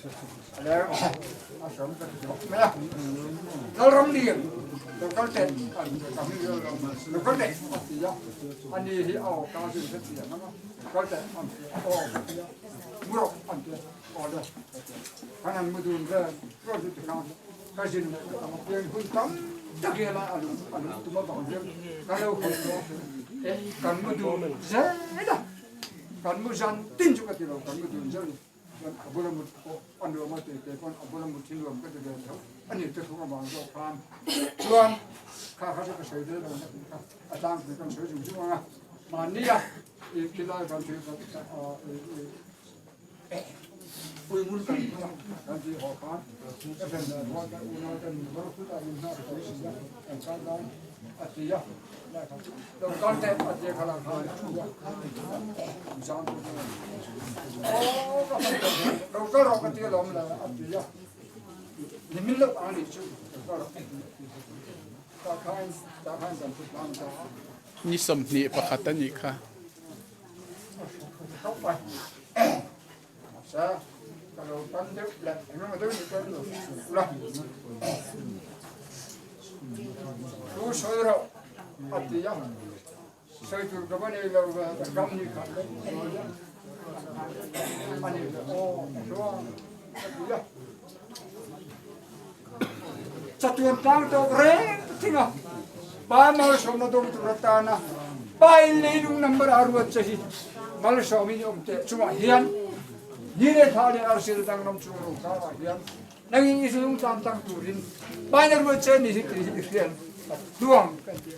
A hram ka ti bawk mai a. Lalramlian lo kal teh lo kal teh a ti a, ani hi a aw ka chu hre chiang ang a, lo kal teh an ti a, aw ka ti a, mu rawh an ti a, aw le ka ti a. Kan han mu dun vel vel chu tikhan ka zin leh ka tam a piang hun tam tak hi helai a lung a lung tum avang hian ka lo hawi tawh a, eh kan mu dun zel a, kan mu zan tin chu ka ti lo, kan mu dun zel a ni. Chuan a bula mut pawh a nuam a tih te pawn a bula mut hi nuam ka ti ve tho a ni te thung avang zawk khan chuan kha kha chu ka sawi daih lo na tih kha a tlangpui kan sawi zung zung ang a mahnia i khilai kan thil kan ui ngun kan hmang a kan tih haw khan ka then leh rual te unau te min bar khut a min hnar ka si a kan kal dawn a ti a lo kal teh a ti kha lang khan thu a zang tu lo kal rawh ka ti alawm le a ti a ni min lo ang nih chu lo kal rawh ta khan ta khan kan thu tlang ta Ni 21 a nih kha. Ka lo tan deuh leh engemaw deuh ni chuan lo la thu sawi rawh a ti a sawi tur ka va nei lo ve ka ram ni khan ka sawi a a ni le aw chuan ka ti a chatuan tlang tawk reng thing a pa malsawmna dawng tur atana pa in leilung number a ruat che hi malsawmin i awm teh chungah hian ni leh thla leh arsi le danglam chung ro karah hian nangin i lung tlam tang turin pa in a ruat che ni hi tih hi i hriat a tluang kan ti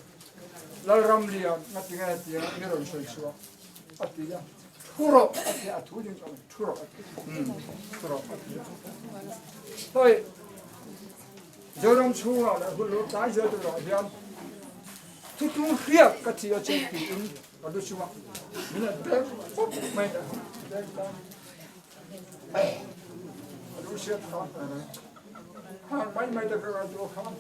Lalramlian ngatinge tia mi rawn sawi chhuak a ti a. Thu rawh a ti a, thu ding chuan thu rawh a ti. Thu rawh a ti. Hoi Zoram chhungah leh hun lo tlai zel turah hian thutlung hriat ka thi a che tiin ka lu chungah min han beng pawp mai a, beng tan a lu hriat khan hang mai mai te ka ngaihtuah khan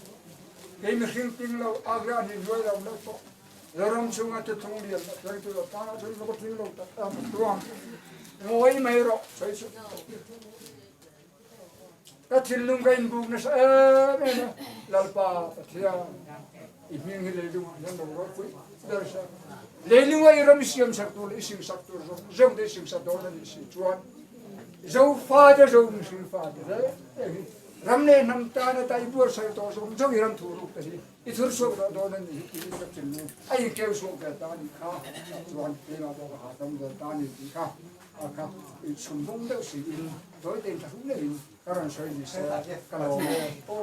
kei mihring ting lo agra ni nuai lo leh pawh Zoram chhunga thuthlung lian a thleng tur a tana chuan ka va tling lo tak em a tuang ngawi mai rawh sawi suh ka thinlung ka inbuk nasa em em a Lalpa Pathian i hming hi leilungah hian lo ropui ber se leilunga i ram i siam sak tur leh i sing sak tur zawng zawng te i sing sak dawn a nih si chuan Zofate Zo mihring fate reng reng hi ram leh hnam tana ta i buatsaih tawh zawng zawng i ram thu ruk te hi I thur chhuak dah dawn a nih hi tiin ka chimnu a inkeu chhuak ve ta a nih kha chuan keimah pawh ka hahdam ve ta a ni tih kha a kha i chhum bawm deuh siin tawi tein thlahrung deuhin ka rawn sawi ni se ka lo awm e aw.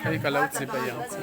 Hei ka lo chibai ang che.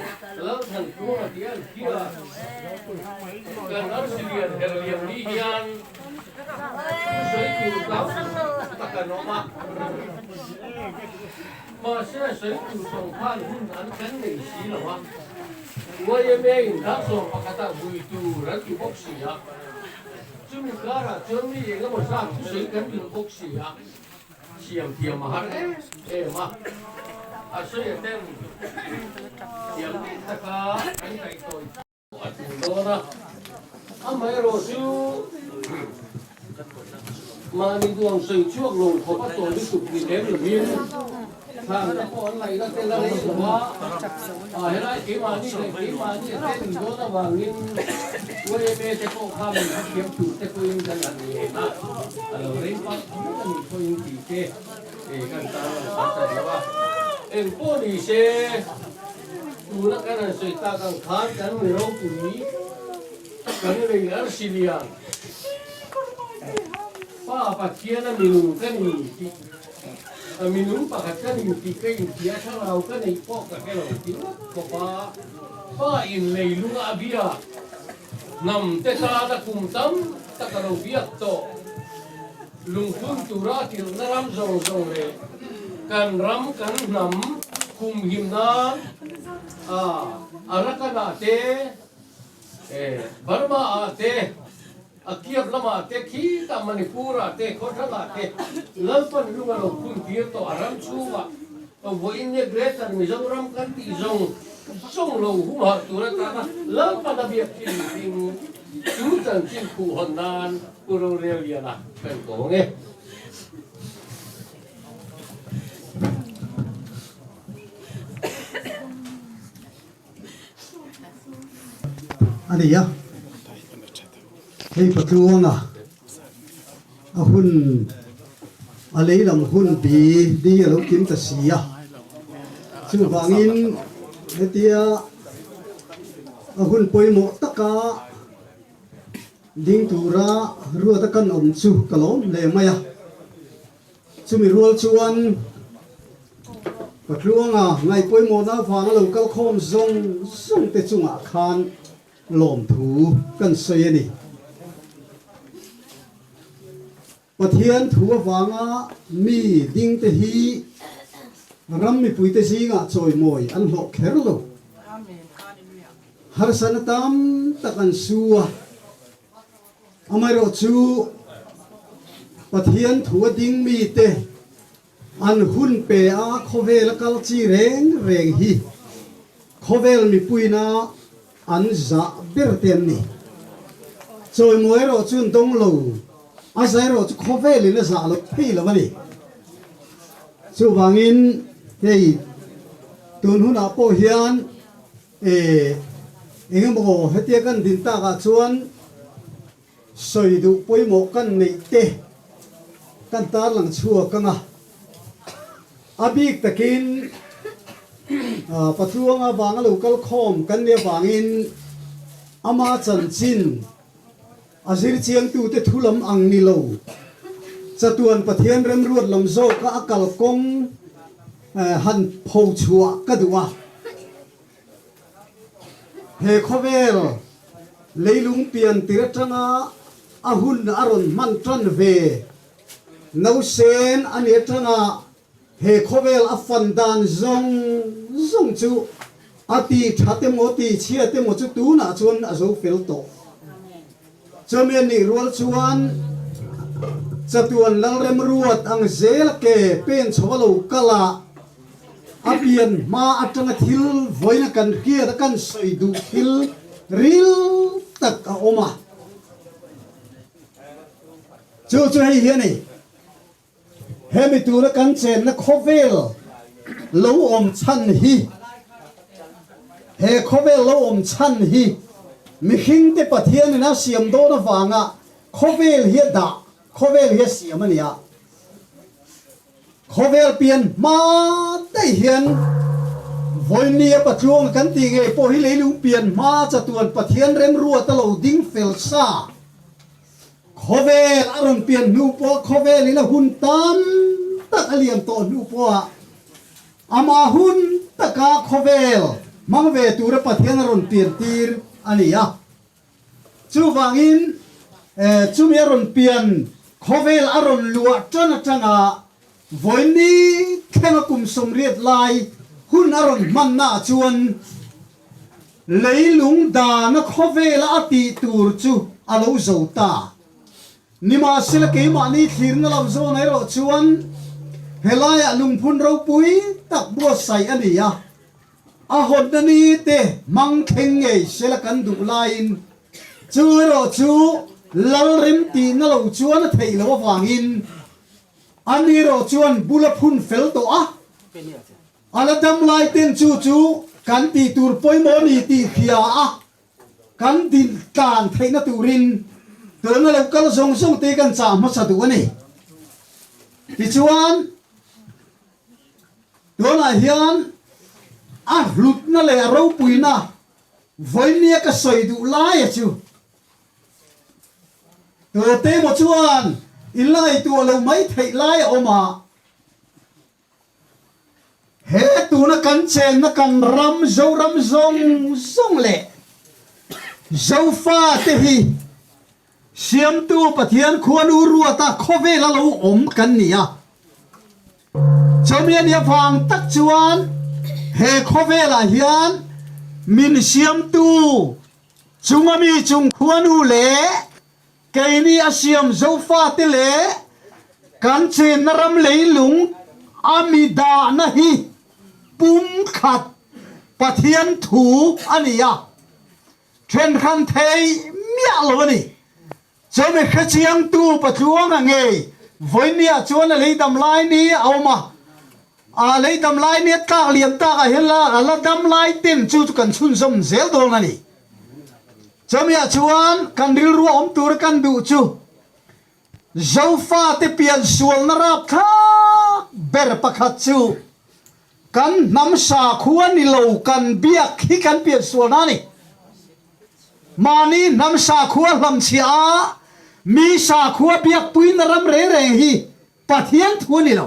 A ni a, hei patluanga a hun a lei lam hun bi ni a lo kim ta si a, chuvangin hetia a hun pawimawh taka ding tura ruata kan awm chu ka lawm hle mai a. Chumi rual chuan Patluanga ngaihpawimawhna avanga lo kal khawm zawng zawng te chungah khan lawmthu kan sawi a ni. Pathian thu avanga mi ding te hi ram mipuite zingah chawimawi an hlawh kher lo. Harsatna tam tak an su a. Amaherawhchu, Pathian thu a ding mite an hun pe a khawvel a kal chi reng reng hi khawvel mipuina an zah ber te an ni. Chawimawi erawh chu an dawng lo, a zah erawh chu khawvelin a zah loh thei lo a ni. Chuvangin hei tun hunah pawh hian E, engemaw hetia kan din takah chuan sawi duh pawimawh kan neih te kan tarlang chhuak ang a. A bik takin Patluanga vanga lo kal khawm kan nih avangin ama chanchin a zirchiangtute thu lam ang ni lo, chatuan Pathian remruat lam zawka a kalkawng han pho chhuah ka duh a. He khawvel leilung pian tir atanga a hun a rawn hman tan ve nausen a ni atanga he khawvel a fan dan zawng zawng chu a ti tha te maw ti chhia te maw chu tunah chuan a zo fel tawh. Chumi a nih rual chuan chatuan Lalremruat ang zel ke pen chho a lo kal a, a pian hma atanga thil vawiina kan hriat a kan sawi duh thil ril tak a awm a. Chu chu hei hi a ni. Hemi tura kan chenna khawvel lo awm chhan hi, he khawvel lo awm chhan hi mihringte Pathianin a siam dawn avanga khawvel hi a dah. Khawvel hi a siam a ni a. Khawvel pian hma daih hian Vawinia Patluanga kan tih ngei pawh hi leilung pian hma chatuan Pathian remruat a lo ding fel sa. Khawvel a rawn pian hnu pawh khawvelin a hun tam tak a liam tawh hnu pawhah amah hun taka khawvel hmang ve tura Pathian a rawn pian tir a ni a. Chuvangin, chumi a rawn pian khawvel a rawn luah tan atanga vawiin thlenga kum 80 lai hun a rawn hmannaah chuan leilung dana khawvela a tih tur chu a lo zo ta. Nimahsela keimahni thlirna lam zawn erawh chuan helaiah lungphun ropui tak buatsaih a ni a. A hawnna ni te hmang thleng ngei sela kan duh laiin chu erawh chu Lalrem tihna lo chuan a theih loh avangin ani erawh chuan bul a phun fel tawh a, a la dam lai ten chu chu kan tih tur pawimawh a ni tih hria a kan din tlan theihna turin tuna lo kal zawng zawng te kan chah hmasa duh a ni. Tichuan. Tunah hian a hlutna leh a ropuina vawinia ka sawi duh laia chu tute emaw chuan in la ngaihtuah lo mai theih lai a awm a, he tuna kan chenna kan ram Zoram zawng zawng leh Zofate hi Siamtu Pathian khuanu ruata khawvela lo awm kan ni a. Chumi a nih avang tak chuan he khawvelah hian min siamtu chunga mi chung khuanu leh keini a siam Zofate leh kan chenna ram leilung a mi dahna hi pumkhat Pathian thu a ni a. Thenkhan thei miah lo a ni. Chumi hrechiangtu Patluanga ngei vawinia chuan a lei dam lai ni a awm a, a lei dam lai ni a tlak liam takah hian la a la dam lai ten chu chu kan chhunzawm zel dawn a ni. Chumiah chuan kan rilru a awm tura kan duh chu Zofate piansualna rapthlak ber pakhat chu Kan hnam sakhua ni lo kan biak hi kan piansualna a ni. Mahni hnam sakhua hlamchhiah a mi sakhua biakpuina ram reng reng hi Pathian thu a ni lo.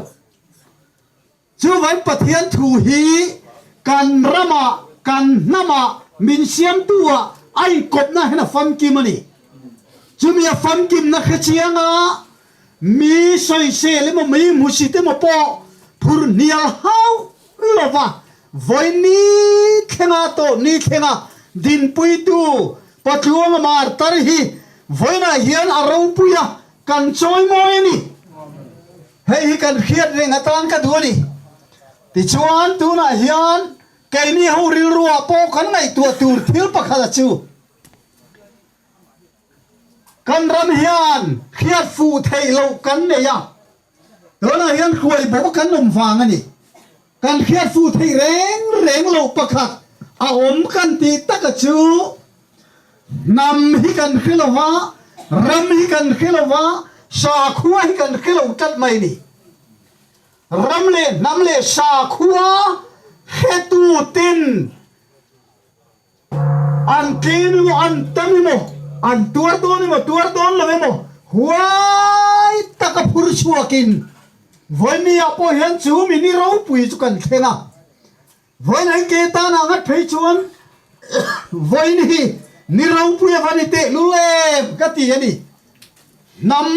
Chuvangin Pathian thu hi kan ramah, kan hnamah, min siamtu ah a inkawpna hian a famkim a ni. Chumi a famkimna hrechiang a Mi sawisel emaw mi hmusit emaw pawh phur hnial hauh lova vawi ni thlenga tawh ni thlenga dinpuitu Patluanga martar hi vawiinah hian a ropui a, kan chawi mawi a ni. Hei hi kan hriat reng atan ka duh a ni. Tichuan tunah hian keini ho rilruah pawh kan ngaihtuah tur thil pakhat a chu. Kan ram hian hriat fuh theih loh kan nei a, tunah hian hruai bawk kan awm vang a ni. Kan hriat fuh theih reng reng loh pakhat a awm kan tih taka chu hnam hi kan hre lo va, ram hi kan hre lo va, sakhua hi kan hre lo tlat mai a ni. Ram leh hnam leh sakhua hretu ten An tlem emaw, an tam emaw, an tuar dawn emaw, tuar dawn lo emaw, huai taka phur chhuakin vawinia pawh hian chu mini ropui chu kan thleng a. Vawiin an ke tan ah ngat phei chuan vawiin hi ni ropui a va ni tehlul em ka ti a ni. Hnam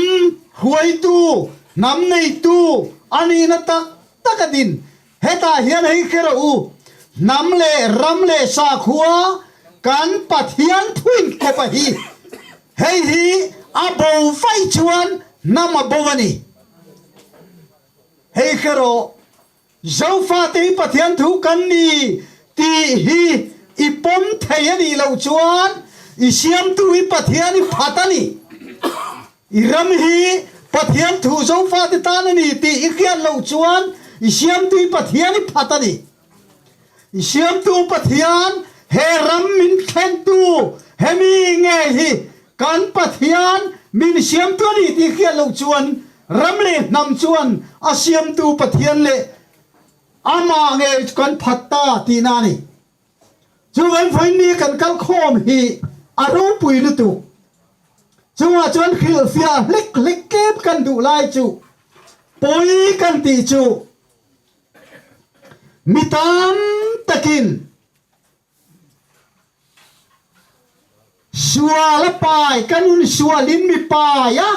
hruaitu, hnam neitu a nihna tak tak a din. Hetah hian hei hre rawh u, hnam leh ram leh sakhua kan Pathian thuin kawp a hi. Hei hi a bo vaih chuan hnam a bo a ni. Hei hre rawh, Zofate hi Pathian thu kan ni tih hi i pawm thei a nih loh chuan i siamtu hi Pathian i phat a ni. I ram hi Pathian thu Zofate tan a ni tih i hriat loh chuan i siamtu hi Pathian i phat a ni. I siamtu Pathian he ram min thlentu hemi nge hi kan Pathian. min siamtu a ni tih hriat loh chuan ram leh hnam chuan a siamtu Pathian leh amah ngei chu kan phat ta tihna a ni. Chuvan vawiin kan kal khawm hi a ropui lutuk. Chungah chuan hrilhfiah hlek hlek tlem kan duh lai chu pawi kan tih chu mi tam takin sual a pai kan hun sualin mi pai a,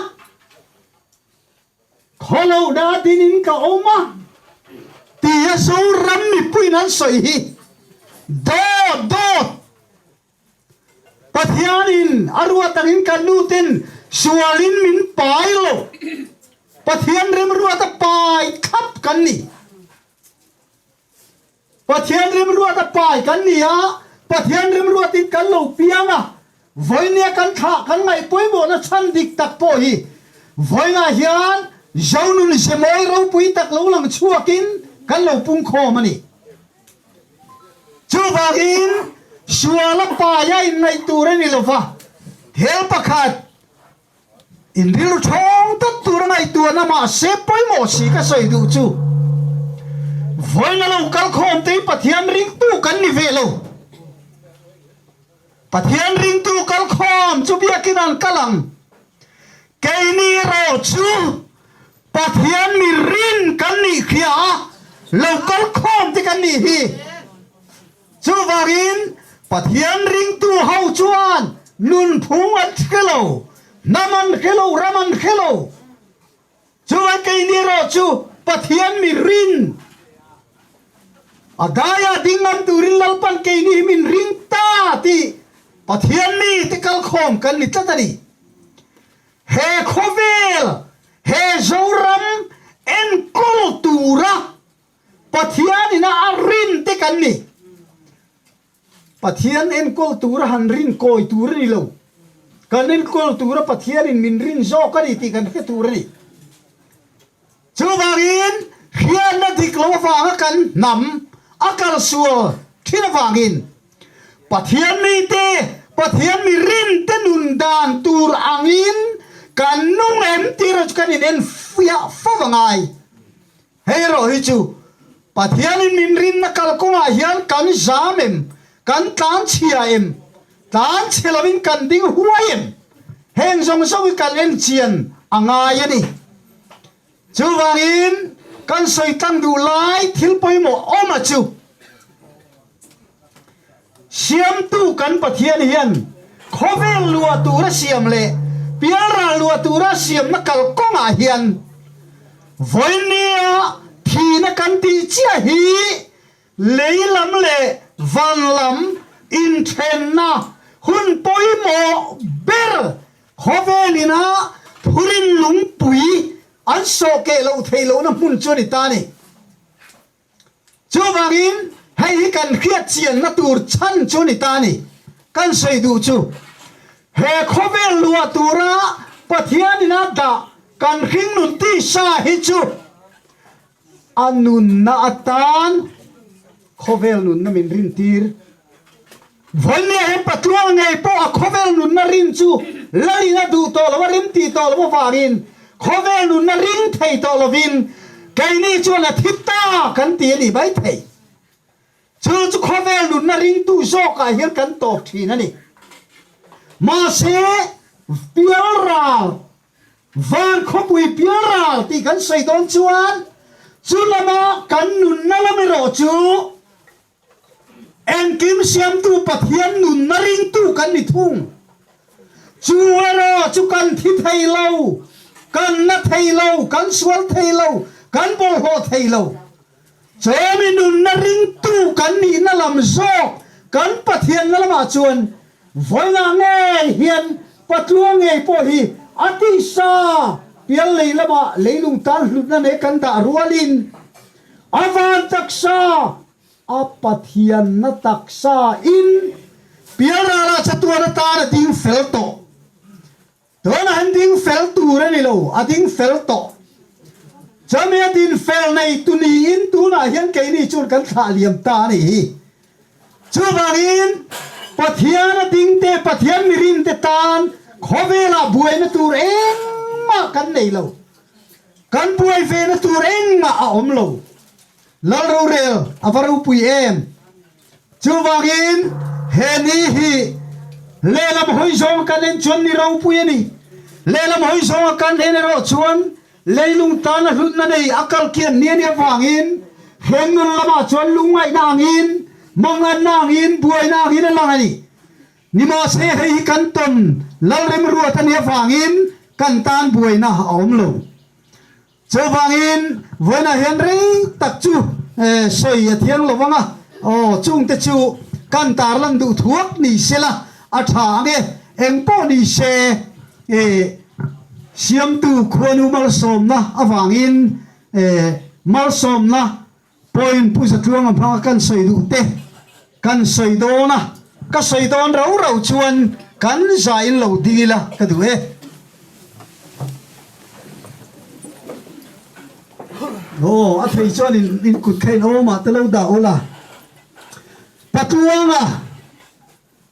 Khawlo dah dinin ka awm a tia Zoram mipuiin an sawi hi dawt dawt Pathianin a ruat angin kan lutin sualin min pai lo Pathian remruat a pai thlap kan ni. Pathian remruat a pai kan ni a, Pathian remruatin kan lo piang a, vawinia kan thlah kan ngaih pawimawhna chhan dik tak pawh hi vawiinah hian Zonun zemawi ropui tak lo lang chhuakin kan lo pungkhawm a ni. Chuvangin sual a pai a inngaih tur a ni lova, thil pakhat In rilru thawng tak tur a ngaihtuahna mahse pawimawh si ka sawi duh chu vawiin a lo kal khawm te hi Pathian ringtu kan ni ve lo. Pathian ringtu kal khawm chu biakin an kal ang. Keini erawh chu Pathian mi rin kan nih hria a lo kal khawm te kan nih hi. Chuvangin, Pathian ringtu ho chuan nunphung an hre lo, hnam an hre lo, ram an hre lo. Chuan keini erawh chu Pathian mi rin a daia ding ngam turin Lalpan keini hi min ring ta tih Pathian mite kalkhawm kan ni tlat a ni. He khawvel, he Zoram enkawl tura Pathian ina a rin te kan ni. Pathian enkawl tura han rin kawi tur a ni lo. Kan enkawl tura Pathianin min rin zawk a ni tih kan hre tur a ni. Chuvangin hriatna dik lo avanga kan hnam a kalsual thin avangin Pathian mite, Pathian mi rinte nun dan tur angin kan nung em tih erawh chu kan inenfiah fo angai. Hei erawh hi chu Pathianin min rinna kalkawngah hian kan zam em, kan tlan chhia em, tlan chhe lovin kan ding huai em? Heng zawng zawng hi kan en chian a ngai a ni. Chuvangin kan sawi tlang duh lai thil pawimawh awm a chu Siamtu kan Pathian hian khawvel luah tura siam leh pialral luah tura siamna kalkawngah hian vawinia thihna kan tih chiah hi lei lam leh van lam inthenna hun pawimawh ber khawvel ina thurin lungpui an sawhkeh loh theih lohna hmun chu a ni ta a ni. Chuvangin hei hi kan hriat chianna tur chhan chu ni ta a ni. Kan sawi duh chu, he khawvel luah tura Pathianin a dah kan hringnun tisa hi chu a nunna atan khawvel nunna min rintir. Vawinia hian Patluang ngei pawh a khawvel nunna rin chu lalin a duh tawh lo a, rim tih tawh lo avangin khawvel nunna ring thei tawh lovin keini chuan a thi ta kan ti a nih mai thei. Chu chu khawvel nunna ringtu zawkah hian kan tawp thin a ni. Mahse, pialral, van khawpui pialral tih kan sawi dawn chuan chu lama kan nunna lam erawh chu, Engkim siamtu Pathian nunna ringtu kan ni thung. Chu erawh chu kan thi thei lo, kan na thei lo, kan sual thei lo, kan bawlhhlawh thei lo. Chawmi nunna ringtu kan nihna lam zawk kan Pathianna lamah chuan vawiinah ngei hian Patluang ngei pawh hi a tisa pial lei lamah leilung tan hlutna nei kan dah rualin A van taksa, a Pathianna taksa in pialralah chatuan atan a ding fel tawh. Tunah hian ding fel tur a ni lo, a ding fel tawh. Chumi a din fel nei tu niin tunah hian keini chuan kan thlah liam ta a nih hi. Chuvangin Pathian a ding te, Pathian mirin te tan. Khawvelah buaina tur engmah kan nei lo. Kan buai vena tur engmah a awm lo. Lal rorel a va ropui em! Chuvangin he ni hi lehlam hawi zawng kan en chuan ni ropui a ni. Lehlam hawi zawnga kan en erawh chuan leilung tana hlutna nei a kal kian ni a nih avangin heng nun lamah chuan lungngaihna angin, manganna angin, buaina angin a lang a ni. Nimahse hei hi kan tawn Lalremruat a nih avangin kan tan buaina a awm lo. Chuvangin vawiinah hian rei tak chu sawi a thiang lo vang a, aw chungte chu kan tarlan duh thuak ni sela a tha ang e, engpawh ni se siamtu khuanu malsawmna avangin malsawmna Point Pu Zatluanga hmanga kan sawi duh te kan sawi dawn a, ka sawi dawn rau rau chuan kan za in lo ding ila ka duh e. Aw, a thei chuan in in kut kha in awmah te lo dah ula. Patluanga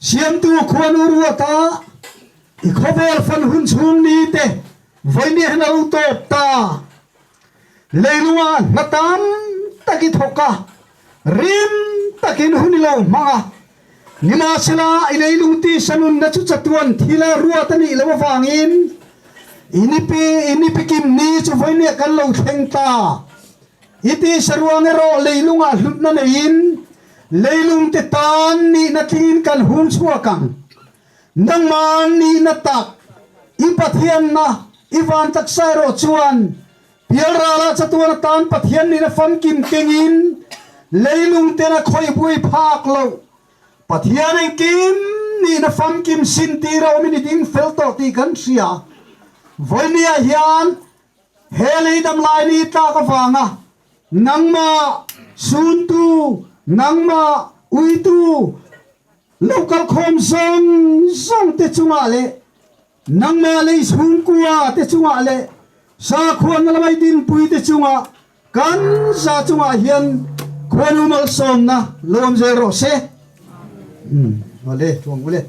Siamtu khuanu ruata i khawvel fan hun chhung ni te vawinia hian a lo tawp ta. Leilunga hna tam tak i thawk a, rim takin hun i lo hmang a. Nimahsela, i leilung tisa nunna chu chatuan thila ruat a nih loh avangin i nipi i nipi kim ni chu vawinia kan lo thleng ta. I tisa ruang erawh leilungah hlutna neiin leilung te tan nihna tlingin kan hung chhuak ang. Nangmah nihna tak, i Pathianna, i van taksa erawh chuan pialralah chatuan atan Pathian nihna famkim kengin leilung tena khawihbui phak loh Pathian engkim nihna famkim sin tir a awmin i ding fel tawh tih kan hria. Vawinia hian He lei dam lai ni tlak avanga nangmah suntu, nangmah uitu lo kalkhawm zawng zawng te chungah leh nangmah lei chhungkua te chungah leh sakhuana lamai dinpui te chungah kan za chungah hian khuanu malsawmna lo awm zel rawh se. Umm awle thuang ule.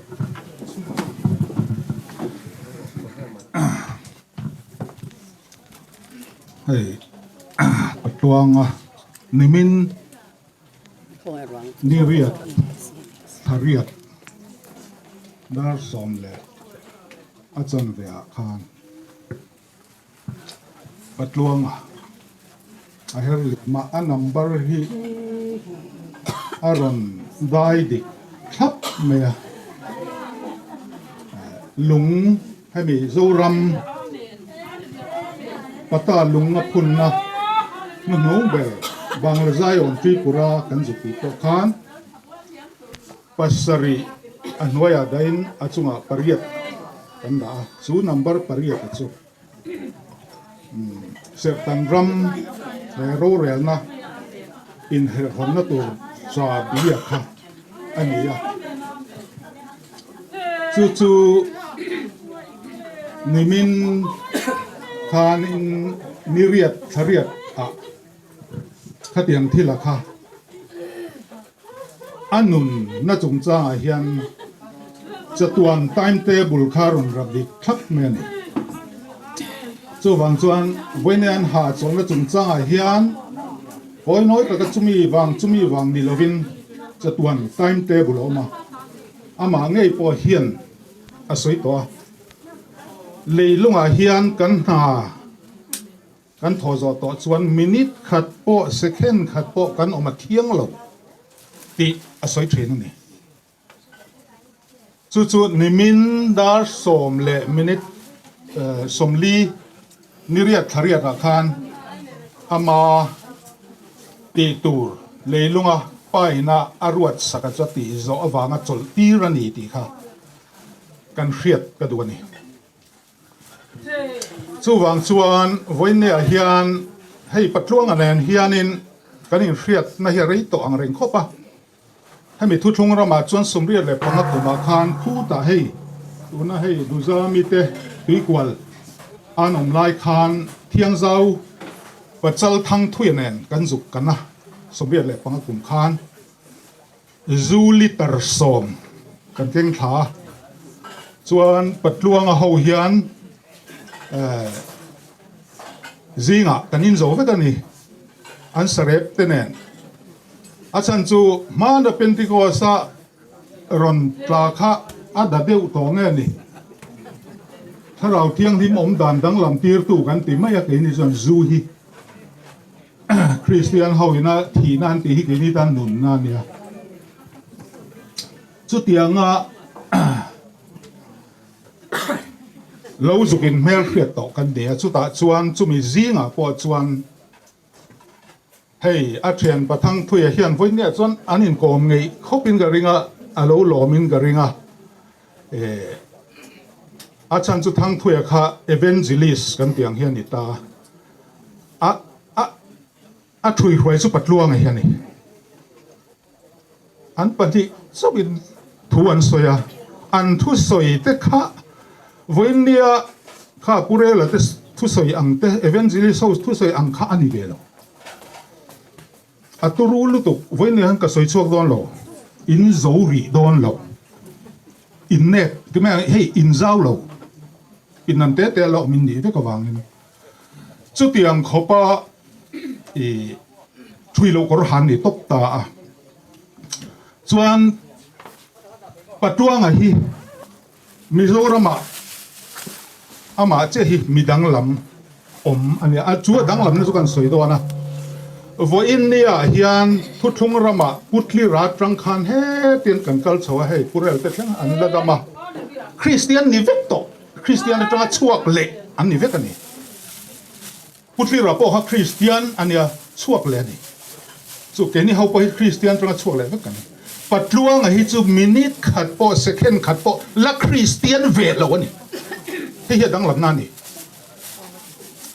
Hei patluanga nimin ni riat thla riat dar 10 a chanve ah khan patluanga a her leh a number hi a rawn dai dik thlap mai a lung hemi Zoram pata lung a phunna hnuhnung ber Bangla Zion Tripura kan zuk tih pawh khan pasarih a hnuaiah dahin a chungah pariat kan dah a chu number pariat a chu. Serhtan ram he rorelna inherhhawnna tur cha bia kha a ni a. Chu chu nimin khanin ni riat thla riat ah khatiang thil a kha a nunna chungchangah hian chatuan timetable kha rawn rap dik thlap mai a ni. Chuvang chuan vawiin an ha chawlhna chungchangah hian hawi nawi taka chumi vang chumi vang ni lovin chatuan timetable a awm a, amah ngei pawh hian a sawi tawh a. Leilungah hian kan hna. Kan thaw zawh tawh chuan minute khat pawh second khat pawh kan awm a thiang lo tih a sawi thin a ni. Chu chu nimin dar 10 leh minute 40 ni riat thla riat ah khan ama tih tur leilunga paina a ruat sak a chu a tih zawh avanga chawlh tir a ni tih kha kan hriat ka duh a ni. Chuvang chuan vawiinneah hian hei Patluanga nen hianin kan inhriatna hi a rei tawh ang reng khawp a. Hemi thuthlung ramah chuan 75 kumah khan khutah hei tuna hei Duzami te tuikual an awm lai khan Thiangzau Pachal Thangthuia nen kan zuk kan a, 75 kum khan. Zu litre 10 kan keng thla a. Chuan Patluanga ho hian zingah kan inzo vek a ni, an sarep te nen. A chhan chu hmana Pentecost-a rawn tla kha a da deuh tawh nge ni? Thlarau Thianghlim awm dan danglam tirtu kan ti mai a, keini chuan zu hi Kristian ho ina thihna an tih hi keini tan nunna a nia. Chutianga lo zuk in hmelhriat tawh kan ni a, chutah chuan chumi zingah pawh chuan hei a thian Pathang Thuia hian vawinia chuan an inkawm ngeih khawpin ka ring a, a lo lawmin ka ring a, a chhan chu Thangthuia kha evangelist kan tih ang hian a ni ta a, a a thuihruai chu Patluanga hi a ni. An pahnih chauhin thu an sawi a, an thusawi te kha vawiinnia kha Pu Rela te thusawi ang te, Evangelist ho thusawi ang kha a ni ve lo. A turu lutuk, vawiinnia hian ka sawi chhuak dawn lo, in zo rih dawn lo, in nek, ti mai ang, hei in zau lo, in an te te a lo awm in nih vek avangin. Chutiang khawpa i thui loh kawr han ni tawp ta a. Chuan Patuanga hi Mizoramah amah chiah hi mi danglam awm a nia. A chu a danglamna chu kan sawi dawn a. Vawiin niah hian Thuthlung ramah Puthlira atang khan hetiang kan kal chho a, hei Purel te thleng an la dam a. Kristian ni vek tawh. Kristian atanga chhuak leh an ni vek a ni. Putlira pawh kha Kristian a nia, chhuak leh a ni. Chu keini ho pawh hi Kristian atanga chhuak leh vek kan ni. Patluanga hi chu minute khat pawh, second khat pawh la Kristian ve lo a ni. Hei hi a danglamna a ni.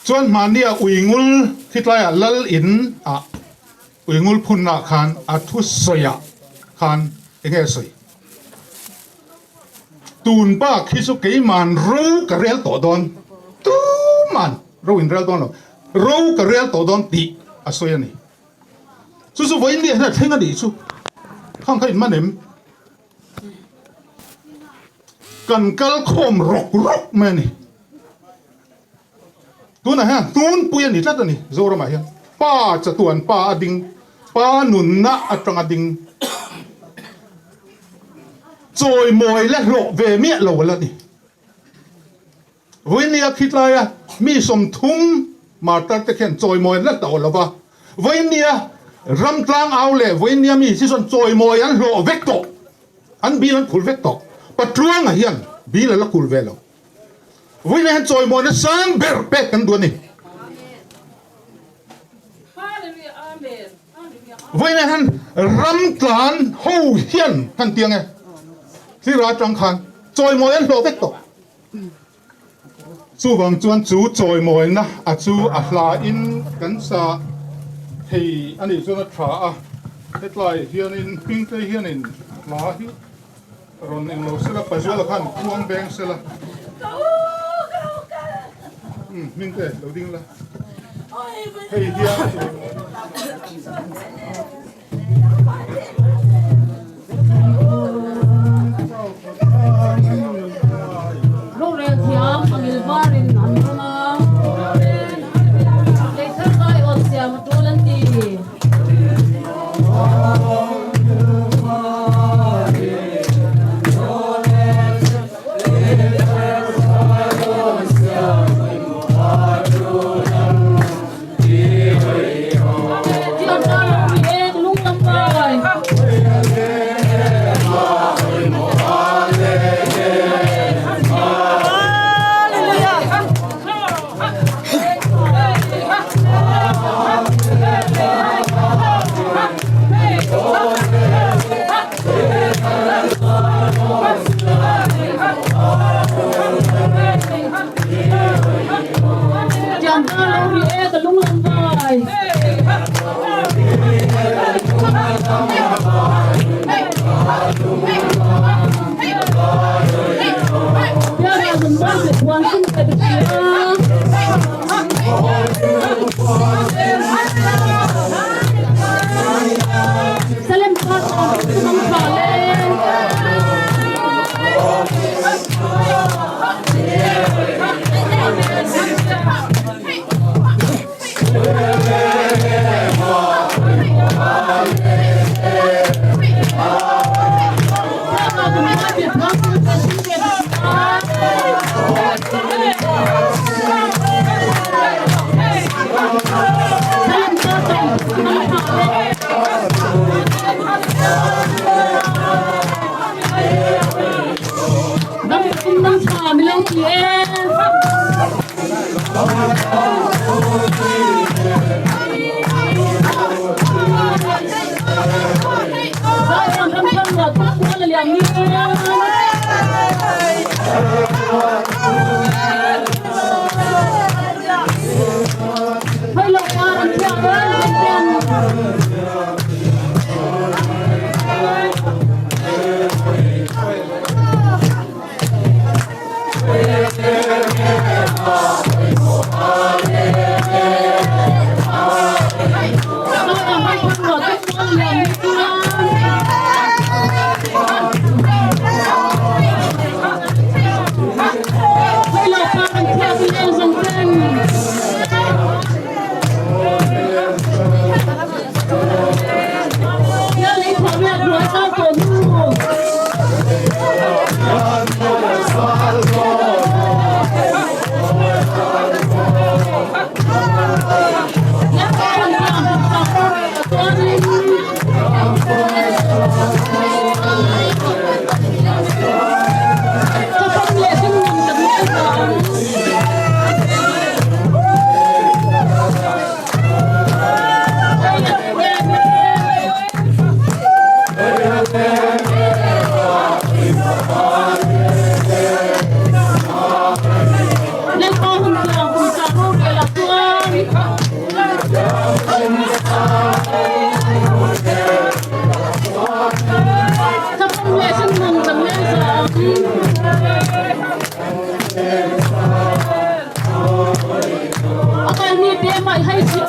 Chuan hmahnia Uingul khitlaiah Lal in ah Uingul phunna khan a thusawiah khan enge a sawi? Tun bak hi chu keiman ro ka rel tawh dawn, tuman ro in rel dawn lo, ro ka rel tawh dawn tih a sawi a ni. Chu chu vawiin ni hian a thleng a nih chu, khang kha in man em? Kan kal khawm rawk rawk mai a ni. Tunah hian tunpui a ni tlat a ni Zoramah hian. Pa chatuan pa a ding, pa nunna atanga ding chawimawi la hlawh ve miah lo a la ni. Vawinia khitlaia mi 30 martar te khian chawimawi an la hlawh lo va, vawinia ramtlang au leh vawinia mi hi chuan chawimawi an hlawh vek tawh, an bil an khul vek tawh. Patluanga hian bil a la khul ve lo. Vawiin hian chawimawina sang ber pek kan duh a ni. Vawiin hian ram tlan ho hian kan tiang e. Hlira atang khan chawimawi an hlawh vek tawh. Chuvang chuan chu chawimawina a chu a hla in kan sa thei a nih chuan a tha a. Hetlai hianin hmingte hianin hla hi Rawn eng lo sela, Pazuala khan khuang beng sela. Umm, Hmingte, lo ding la. Hei hian Rorel thiam angil varin an rawn a, Leithar kai awt siam a tul an ti. te mai hai si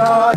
aw.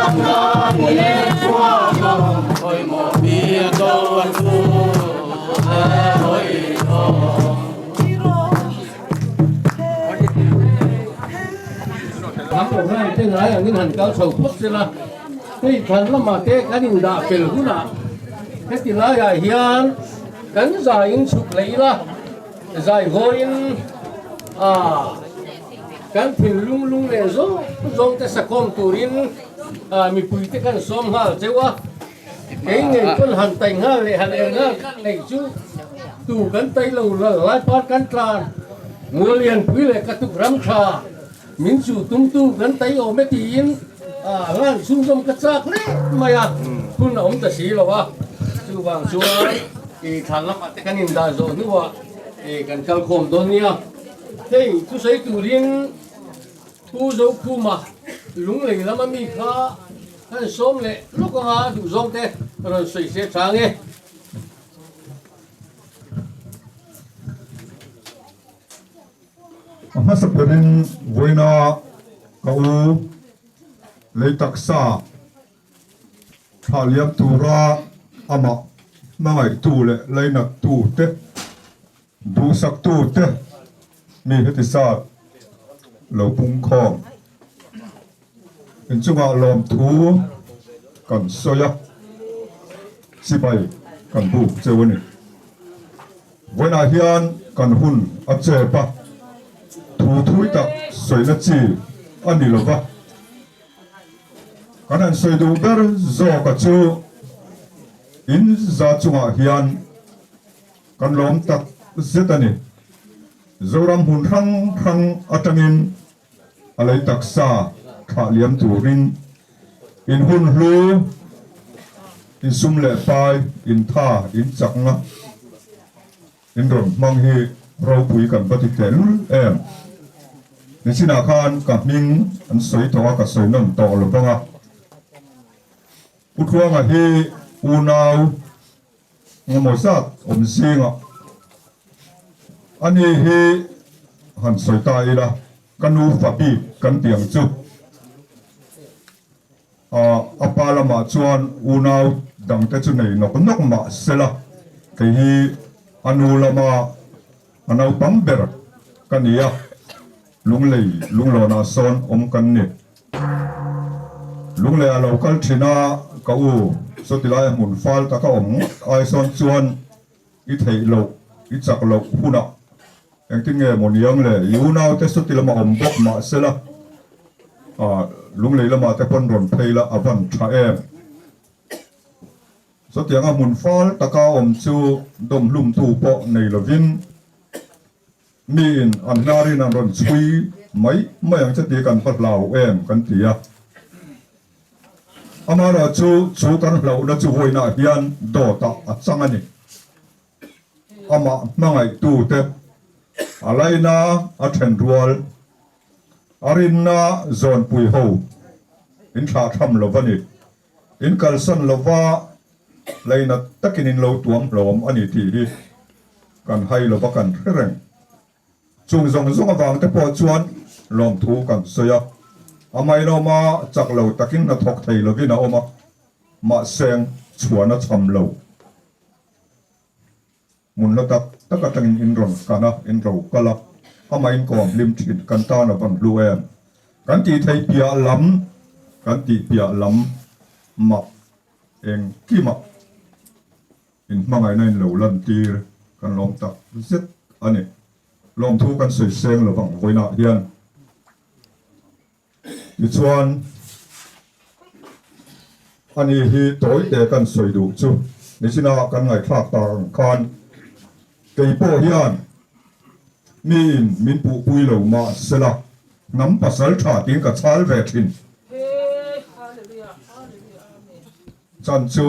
Hnam program te ngai angin han kal chho phawt sela, hei thlan lamah te kan indah fel hunah heti laiah hian kan zaiin chhuk leh ila, zai hawiin ah kan thinlung lung leh zawng zawng te sakawm turin ah mipui te kan sawm nghal cheu a. Kei ngei pawn han tai nghal leh han er nghal neih chu tu kan tai lo lal lai pat kan tlan Muallianpui leh Katuk ram tha min chu tumtu kan tai awm e tiin hlan chhungzawm ka chak hle mai a, hun a awm ta si lo a, chuvang chuan i thlan lamah te kan indah zawh hnuah kan kal khawm dawn nia. Hei thusawi turin Pu Zokhuma Lunglei lama mi kha Kan sawm leh lawk anga duh zawng te rawn sawi se tha nge. A hmasa berin vawiina ka u lei taksa thlah liam tura amah hmangaihtu leh lainattu te duhsaktu te mi heti zat lo pungkhawm. Inchungah lawmthu kan sawi a, chibai kan buk cheu a ni. Vawiinah hian kan hun a chep a, thu thui tak sawina chi a ni lo va. Kan han sawi duh ber zawka chu in za chungah hian kan lawm tak zet a ni. Zoram hmun hrang hrang atangin A lei taksa thlah liam turin in hun hlu, in sum leh pai, in tha, in chakna in rawn hmang hi ropui kan va ti teh lul em. Nichinah khan ka hming an sawi tawh a, ka sawi nawn tawh lo vang a. Pu Tluanga hi unau Engemaw zat awm zingah a ni hi han sawi ta ila, ka nu fa bik kan ti ang chu. A pa lamah chuan unau dangte chu nei nawk nawk mah sela, kei hi a nu lama a naupang ber ka ni a, Lunglei lunglawnah sawn awm kan ni. Lunglei a lo kal thin a, ka u, sawti laia hmun fal taka awm ngawt ai sawn chuan i theih loh, i chak loh hunah engtin nge maw niang le, i unaute sawti lama awm bawk mah sela, Lunglei lamah te pawn rawn phei la a van tha em. Sawtianga hmun fal taka awm chu dawmhlumtu pawh nei lovin, Miin an hnarin an rawn chhui mai mai ang che tih kan va hlau em kan ti a. Amaherawhchu chu kan hlauhna chu vawiinah hian dawtah a chang a ni. Amah hmangaihtute a laina a then rual, a rinna zawnpui ho in thlahthlam lo va ni. In kalsan lova laina takin in lo tuam hlawm a ni tih hi kan hai lova kan hre reng. Chung zawng zawng avang te pawh chuan lawmthu kan sawi a, amah in a awm a, chak lo takin hna thawk thei lovin a awm a, mahse chhuan a cham lo. Hmun la tak tak atangin in rawn kan a, in ro kal a, amah in kawm hlim thin kan tan a van hlu em? Kan tih theih piah lam, kan tih piah lam mah engkimah in hmangaihna in lo lantir kan lawm tak zet a ni. Lawmthu kan sawi seng lovang vawiinah hian. Tichuan, ani hi tawite kan sawi duh chu nichina kan ngaihthlak tak ang khan kei pawh hian miin min puhpui lo mah sela hnam pasal tha tiin ka chhal ve thin. Chan chu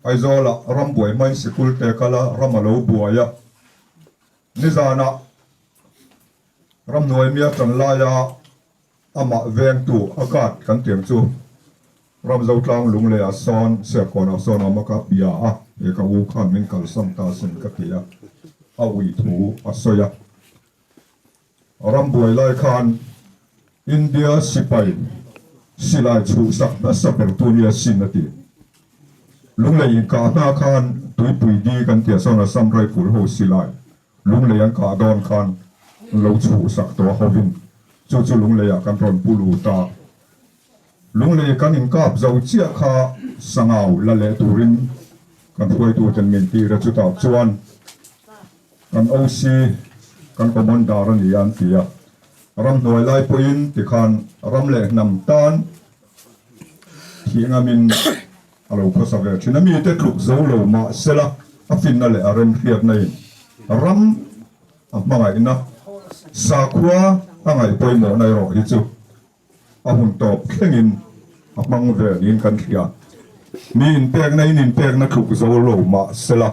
Aizawlah ram buai hmain sikul te kal a, ram a lo buai a, nizanah Ramhnuai mia tan laia amah vengtu a guard kan tiang chu Ramzotlang Lungleiah sawn Serkawnah sawn a awm a ka bia a, he ka u khan min kalsan ta sin ka ti a, a ui thu a sawi a. Rambuai lai khan India sipai. Silai chhuhsak hmasa ber tu nia sin a ti. Lunglei inkah hna khan tuipui di kan tia sawn Assam Rifle ho silai Lunglei an kah dawn khan lo chhuhsak tawh a hovin chu chu Lungleiah kan rawn pu lut a. Lunglei kan inkap zo chiah kha sangau la leh turin kan hruaituten min tir a, chutah chuan kan OC kan Commander a ni a an ti a. Ramhnuai lai pawhin tikhan ram leh hnam tan thih ngamin a lo khawsa ve thin a, mite tluk zo lo mah sela a finna leh a remhriatna in ram a hmangaihna sakhua a ngaih pawimawhna erawh hi chu a hun tawp thlengin a hmang ve niin kan hria. Mi inpekna in inpekna tluk zo lo mah sela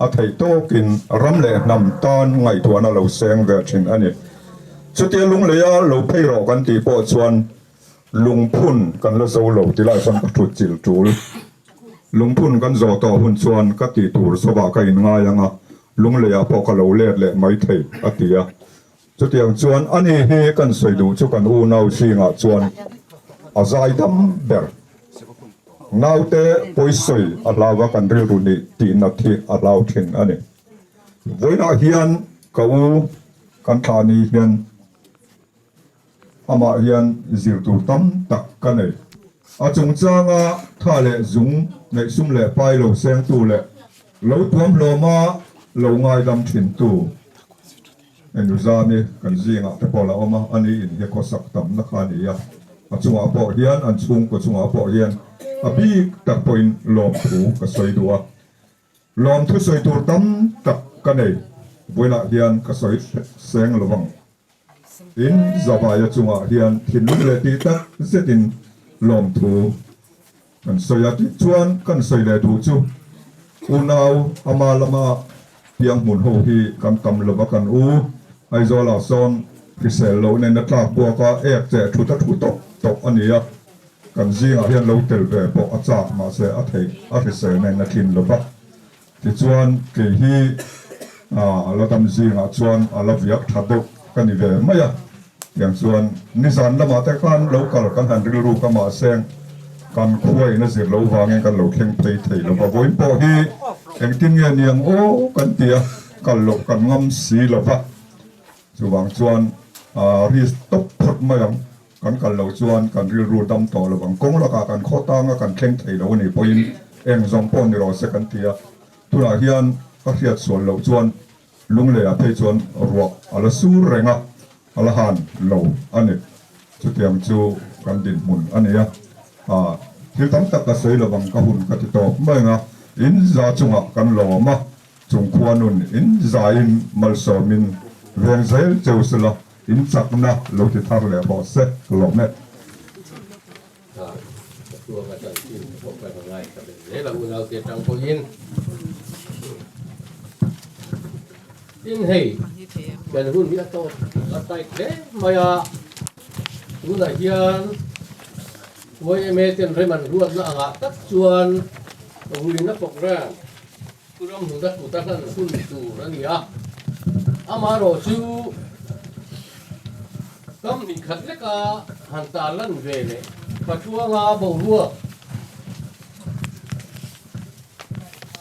a theih tawkin ram leh hnam tan ngaihtuahna lo seng ve thin a ni. Chutia lungleia lo phei rawh kan tih pawh chuan lungphun kan la zo lo ti lai chuan ka thut chilh tul. Lungphun kan zawh tawh hun chuan ka tih tur zawhah ka inngai ang a, lungleiah pawh ka lo let leh maithei a ti a. Chutiang chuan ani hi kan sawi duh chu kan unau zingah chuan a zai dam ber. Naute pawisawi a hlau a kan rilru nih tih nat hi a hlau thin a ni. Vawiinah hian ka u kan thlah ni hian amah hian zir tur tam tak ka nei. A chungchanga tha leh zung neih sum leh pai lo sengtu leh lo tuamhlawma lo ngaidam thintu. Engzami kan zingah te pawh la awm a, ani in hi khawsak tamna kha a ni a, a chungah pawh hian an chhungkaw chungah pawh hian a bik tak pawhin lawmthu ka sawi duh a, lawmthu sawi tur tam tak ka nei, vawiinah hian ka sawi seng lo vang. In Zavaia chungah hian thinlung leh tih tak zetin lawmthu Kan sawi a tih chuan kan sawi leh duh chu unau ama lama piang hmun ho hi kan tam lo va kan u Aizawl ah sawn hrisel loh nen a tlak buak a ek cheh thut a thu tawp tawp a ni a, kan zingah hian lo tel ve pawh a chak mahse a theih a hrisel nen a tlin lo va. Tichuan kei hi a la dam zingah chuan a la viak tha deuh ka ni ve mai a, tiang chuan nizan lamah te khan lo kal kan han rilru ka mahse kan khuain a zir lo vangin kan lo thleng phei thei lo va, vawiin pawh hi engtin nge niang aw kan ti a, kal loh kan ngam si lo va, chuvang chuan risk tawp phawt mai ang. Kan kal loh chuan kan rilru dam tawh lo ang. Kawng lakah kan khaw tanga kan thleng thei lo a nih pawhin eng zawng pawh ni rawh se kan ti a. Tunah hian ka hriat sual loh chuan Lungleiah phei chuan ruah a la sur reng a, a la han lo a ni. Chutiang chu kan dinhmun a ni a. Thil tam tak ka sawi lo ang ka hun ka ti tawp mai ang a. In za chungah kan lawm a, chung khua nun in zain malsawmin veng zel cheu sela. In chakna lo ti thar leh rawh se ka lawm e. Ka tuang a chanchin te pawh ka ngai ta leh zel a unaute atang pawhin tin hei kan hun hi a tawp a tight hle mai a tunah hian YMA ten rem an ruatna angah tak chuan ruihna program Pu Ramhluna kut a hlan hun tur a ni a, amaherawhchu kam hnih khat leka han tar lan ve leh Patluanga boruak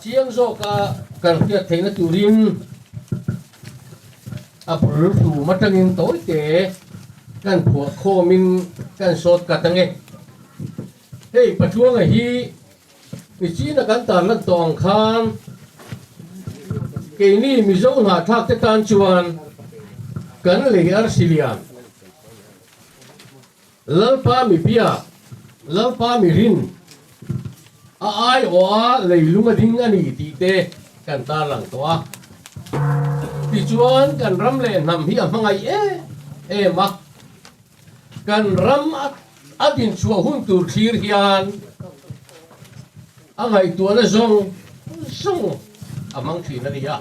chiang zawka kan hriat theihna turin a bul hlum atangin tawite kan phuah khawmin kan sawt kat ange. Hei Patluanga hi Nichina kan tarlan tawh ang khan keini Mizo hnahthlak te tan chuan kan lei arsi lian Lalpa mi biak, Lalpa mi rin, a aiawha leilung a ding a ni tih te kan tarlang tawh a. Tichuan kan ram leh hnam hi a hmangaih em em a. Kan ram a dinchhuah hun tur thlir hian a ngaihtuahna zawng zawng a hmang thin a ni a.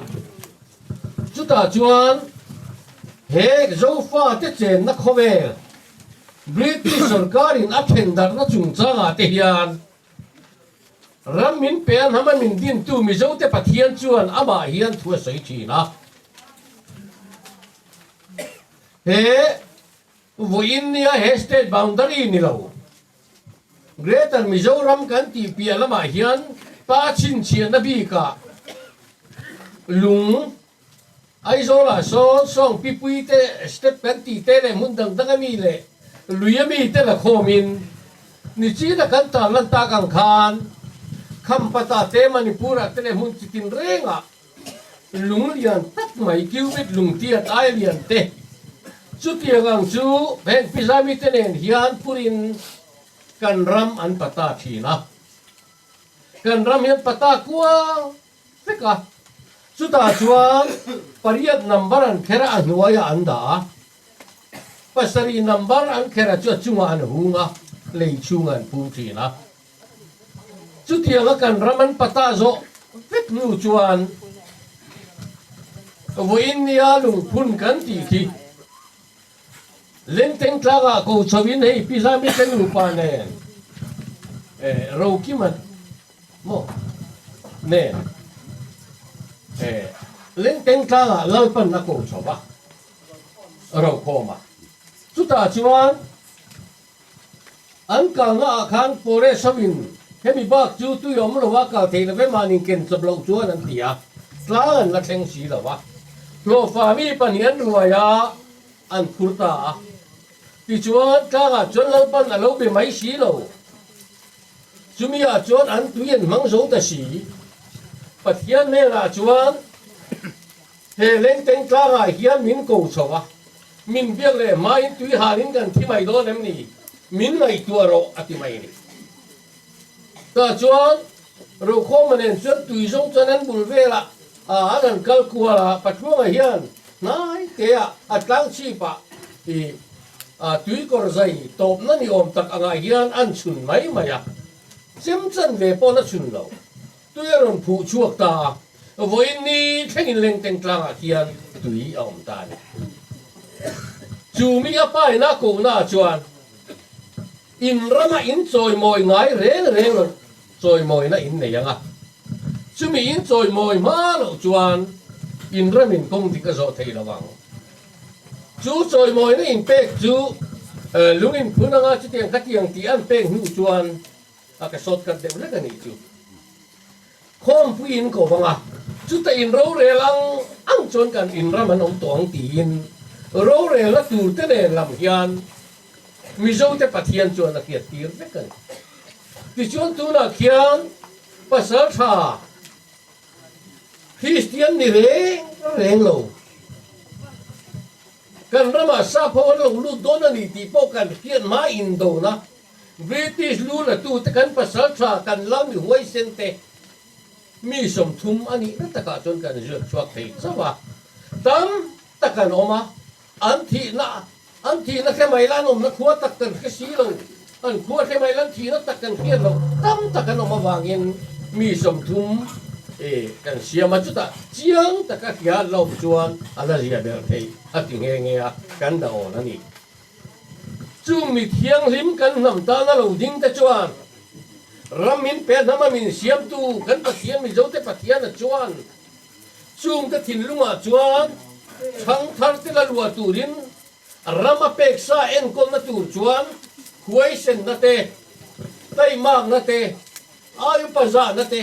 Chutah chuan he Zofate chenna khawvel British sorkarin a thendarhna chungchangah te hian ram min pe a hnam a min dintu Mizote Pathian chuan amah hian thu a sawi thin a. He vawiin nia he state boundary ni lo. Greater Mizoram kan tih piah lamah hian pa chhinchhiahna bikah lung Aizawlah sawn sawng pipui te step kan tih te leh hmun dang dang ami leh lui ami te la khawmin nichina kan tarlan tak ang khan Khampata te Manipur-ah te leh hmun chitin rengah lung lian tak mai cubit lung tiat ai lian te chutiang ang chu heng pizami te nen hian phurin kan ram an pata thin a, kan ram hian pata kual vek a, chutah chuan pariat number an kher a, a hnuaiah an dah a, pasarih number an kher a chu a chungah an hung a, lei chhungah an phum thin a. Chutianga kan ram an pata zawh vek hnu chuan vawiin nia lungphun kan tih khi Lengteng tlangah ko chhoin hei Pi Zami te nupa nen eh Rokima maw nen eh Lengteng tlangah Lalpan a ko chho va Rokhawma chutah chuan an kalna ah khan forest ho in hemi bak chu tui awm lo a kal theih love mahni ken chawp loh chuan an ti a tlang an la thleng si lo a hlawhfa mi pahnih an ruai a an phur ta a. Tichuan, tlangah chuan Lalpan a lo be mai si lo. Chumiah chuan an tui an hmang zo ta si. Pathian hnenah chuan, He lengteng tlangah hian min ko chho a, min biak leh hmain tui halin kan thi mai dawn em ni? Min ngaihtuah rawh, a ti mai a ni. Tah chuan Rokhawma nen chuan tui zawng chuan an bul velah an han kal kual a, Patluanga hian hnai teah a tlang chhipah i tui kawr zai tawpna ni awm tak angah hian an chhun mai mai a, chem chan ve pawh la chhun lo. Tui a rawn phuh chhuak ta a, vawiin ni thlengin lengteng tlangah khian tui a awm ta a ni. Chu mi a paina kohnaah chuan In rama in chawimawi ngai reng reng lo chawimawina in nei ang a, chumi in chawimawi hma loh chuan in ramin kawng dik a zawh thei lo ang. Chu chawimawina in pek chu lung in phun anga chutiang khatiang tih an pek hnu chuan a ka shortcut deuh hlek a nih chu. Khawmpui in ko vang a, chuta in rorel ang ang chuan kan in ram an awm tawh ang tiin rorelna tur te nen lam hian Mizote Pathian chuan a hriat tir vek a ni. Tichuan tunah khian pasal tha Kristian ni reng reng lo kan ramah sap ho an lo lut dawn a ni tih pawh kan hriat hma indona British lu la tute kan pasal tha kan lal mi huaisen te mi 30 a nihna takah chuan kan ziak chhuak thei chauh a, tam tak an awm a. An thihna, an thihna hre mai la an awmna khua tak kan hre si lo, an khua hre mai la an thihna tak kan hriat lo tam tak an awm avangin mi 30 e kan siam a, chutah chiang taka hria an la awm chuan a la zia ber thei a ti nghe nghe a, kan dah awn a ni. Chung mi thianghlim kan hnam tana lo ding te chuan ram min pe hnama min siamtu kan Pathian Mizote Pathiana chuan Chungte thinlungah chuan chhangthar te la luah turin ram a pek sa enkawlna tur chuan huaisenna te, taimakna te, aiupa zahna te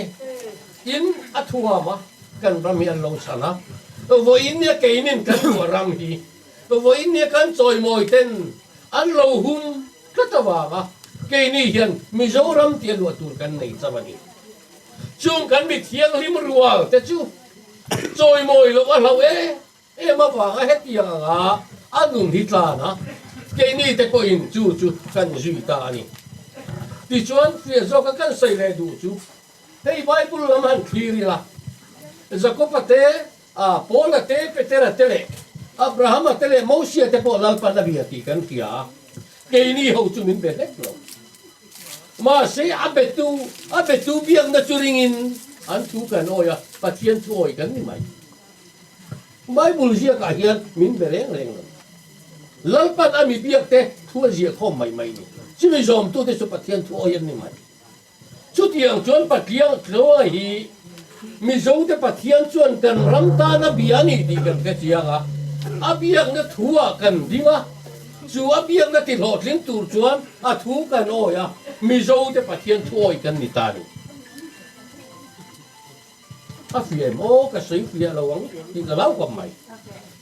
in a thuam a, kan ram hi an lo chhan a. Vawiin nia keinin kan luah ram hi vawiin nia kan chawimawi ten an lo hum tlat avanga keini hian Mizoram tia luah tur kan nei chauh a ni. Chung kan mi thianghlim rual te chu chawimawi loh a hlauh em em avanga hetiang anga a nun hi tlan a, keini te pawhin chu chu kan zui ta a ni. Tichuan fiah zawka kan sawi leh duh chu hei Bible lam han thlir ila, Jakob-a te, Paul-a te, Petera te leh Abraham-a te leh Mosia te pawh Lalpan a bia tih kan hria a, keini ho chu min be hlek lo. Mahse, a betu, a betu biakna chu ringin an thu kan awi a, Pathian thu awi kan ni mai. Bible ziakah hian min be reng reng lo. Lalpan a mi biakte thu a ziah khawm mai mai ni. Chumi zawmtute chu Pathian thu awi an ni mai. Chutiang chuan Patliang Tluanga hi Mizote Pathian chuan kan ram tan a bia a ni tih kan hre chiang a, a biakna thu ah kan ding a, chu a biakna ti hlawhtling tur chuan a thu kan awi a. Mizote Pathian thuawi kan ni ta ni. A fiah em aw, ka sawi fiah lo ang tih ka lau kawp mai.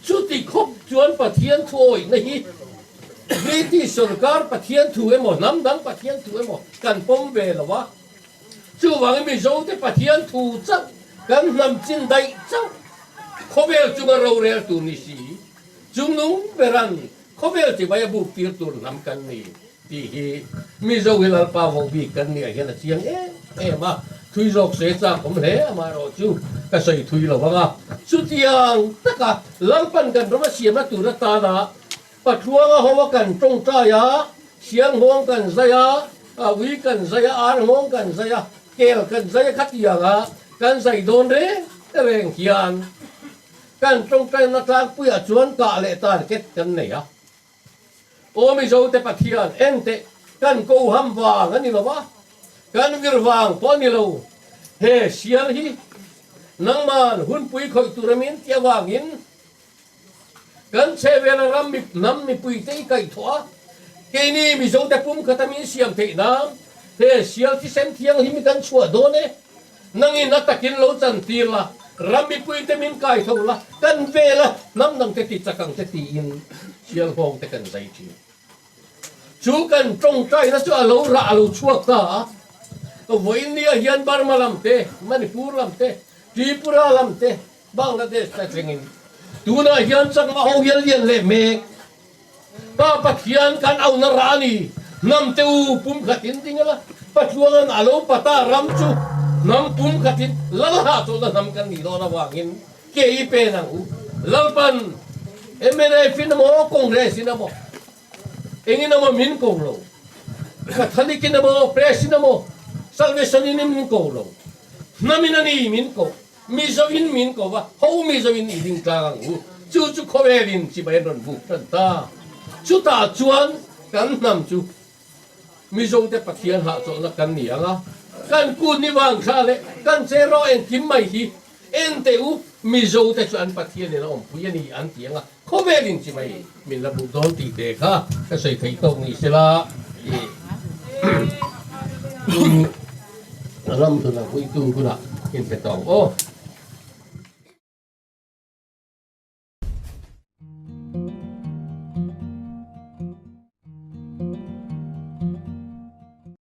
Chuti khawp chuan Pathian thuawihna hi British sorkar Pathian thu emaw hnam dang Pathian thu emaw kan pawm ve lo a. Chuvangin Mizote Pathian thu chauh kan hnam chin daih chauh khawvel chunga rorel tur ni si, chungnung beran khawvel chibai a buk tir tur hnam kan ni tih hi Mizo hi Lalpa vo bik kan nih ah hian a chiang em em a, thui zawk se chak awm hle amaherawh chu ka sawi thui lo vang a. Chutiang taka Lalpan kan ram a siamna tur atana Patluanga ho a kan tawngtai a, sianghawng kan zai a, ui kan zai a, arnghawng kan zai a, kel kan zai a khatiang a kan zai dawn reng reng hian kan tawngtaina tlangpuiah chuan kah leh target kan nei a. Aw Mizote Pathian, enteh kan ko ham vang a ni lo va, kan vir vang pawh a ni lo. He sial hi nangman hunpui khawih tur a min tih avangin kan chhehvela ram hnam mipuite i kaihthawh a, keini Mizote pum khata min siam theih nan he sial thisen thianghlim hi kan chhuah dawn e. Nangin a takin lo chantir la, ram mipuite min kai tho la, kan vel a, hnam dangte ti chak ang che tiin Sialhawngte kan zai thin. Chu kan tawngtaina chu a lo rah a lo chhuak ta a, vawiinnia hian Burma lam te, Manipur lam te, Tripura lam te, Bangladesh te thlengin tunah hian chakma ho hian lian leh mek. Pa Pathian kan auna rah a ni, hnam te u pum khatin ding ila, Patluangan a lo pata ram chu hnam pum khatin lal hahchawlhna hnam kan nih dawn avangin ke i pen ang u. Lalpan mnf in emaw Congress in emaw engin emaw min ko lo, Catholic in emaw Press in emaw Salvation in min ko lo, hnam in a ni min ko. Mizo in min ko va, ho Mizo in i ding tlang ang u. Chu chu khawvel in chibai an rawn buk tan ta. Chutah chuan kan hnam chu Mizo te Pathian hahchawlhna kan ni ang a, kan kut ni vang thla leh kan che rawh engkim mai hi en teh u, Mizo te chu an Pathian in a awmpui a ni an ti ang a, khawvel in chibai min la buk dawn tih te kha ka sawi theih tawk ni sela i ram hluna huitu hunah inpe tawh ang aw.